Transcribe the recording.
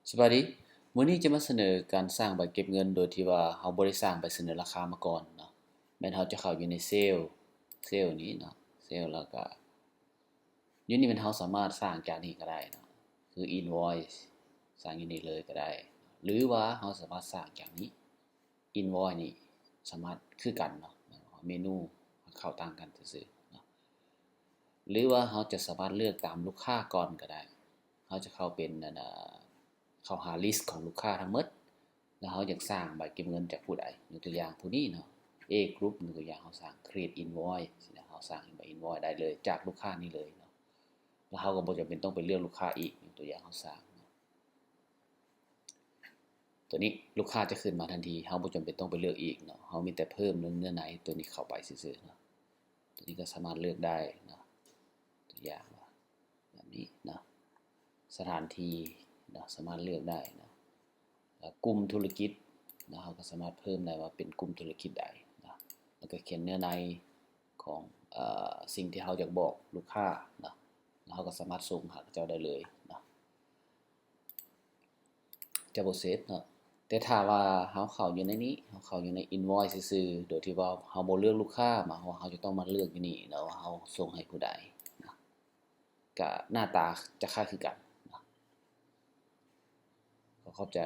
ສະບາຍດີ, ມື້ນີ້ຈະມາສະເໜີການສ້າງໃບເກັບເງິນໂດຍທີ່ວ່າເຮົາບໍ່ໄດ້ສ້າງໃບສະເໜີລາຄາມາກ່ອນເນາະ. ແມ່ນເຮົາຈະເຂົ້າຢູ່ໃນເຊວ, ເຊວນີ້ເນາະ, ເຊວ ແລ້ວກະຢູ່ນີ້ແມ່ນເຮົາສາມາດສ້າງຈາກນີ້ກໍໄດ້ເນາະ, ຄື invoice ສ້າງຢູ່ນີ້ເລີຍກໍໄດ້ ຫຼືວ່າເຮົາສາມາດສ້າງຈາກນີ້. Invoice ນີ້ສາມາດຄືກັນເນາະ, ເມນູເຂົ້າຕ່າງກັນຊື່ໆເນາະ. ຫຼືວ່າເຮົາຈະສາມາດເລືອກຕາມລູກຄ້າກ່ອນກໍໄດ້. ເຮົາຈະເຂົ້າເປັນ ອັນ ເຂົ້າຫາ list ຂອງລູກຄ້າທັງໝົດ ແລ້ວເຮົາຢາກສ້າງໃບເກັບເງິນຈາກຜູ້ໃດ, ຍົກຕົວຢ່າງຜູ້ນີ້ເນາະ, A Group ຍົກຕົວຢ່າງ ເຮົາສ້າງ create invoice ຊີ້ນະ, ເຮົາສ້າງໃບ invoice ໄດ້ເລີຍຈາກລູກຄ້ານີ້ເລີຍເນາະ. ແລ້ວເຮົາກໍບໍ່ຈຳເປັນຕ້ອງໄປເລືອກລູກຄ້າອີກ, ຍົກຕົວຢ່າງເຮົາສ້າງເນາະ ຕົວນີ້ລູກຄ້າຈະຂຶ້ນມາທັນທີ, ເຮົາບໍ່ຈຳເປັນຕ້ອງໄປເລືອກອີກເນາະ, ເຮົາມີແຕ່ເພີ່ມເນື້ອໃນຕົວນີ້ເຂົ້າໄປຊື່ໆເນາະ. ຕົວນີ້ກໍສາມາດເລືອກໄດ້ເນາະ, ຕົວຢ່າງວ່າແບບນີ້ເນາະ, ສະຖານທີ່ເນາະ ສາມາດເລືອກໄດ້ເນາະ, ແລ້ວກຸ່ມທຸລະກິດເນາະ, ເຮົາກໍສາມາດເພີ່ມໄດ້ວ່າເປັນກຸ່ມທຸລະກິດໃດເນາະ, ແລ້ວກໍຂຽນເນື້ອໃນຂອງ ເອີ ສິ່ງທີ່ເຮົາຢາກບອກລູກຄ້າເນາະ, ແລ້ວເຮົາກໍສາມາດສົ່ງຫາເຂົາເຈົ້າໄດ້ເລີຍເນາະ. ຈະບໍ່ເສັດເນາະ. ແຕ່ຖ້າວ່າເຮົາເຂົ້າຢູ່ໃນນີ້, ເຮົາເຂົ້າຢູ່ໃນ invoice ຊື່ໆ ໂດຍທີ່ວ່າເຮົາບໍ່ເລືອກລູກຄ້າມາ, ເຮົາ ເຮົາຈະຕ້ອງມາເລືອກຢູ່ນີ້ເນາະ ວ່າເຮົາສົ່ງໃຫ້ຜູ້ໃດເນາະ, ກະໜ້າຕາຈະຄ້າຍຄືກັນເນາະ. ຂໍຂອບໃຈ.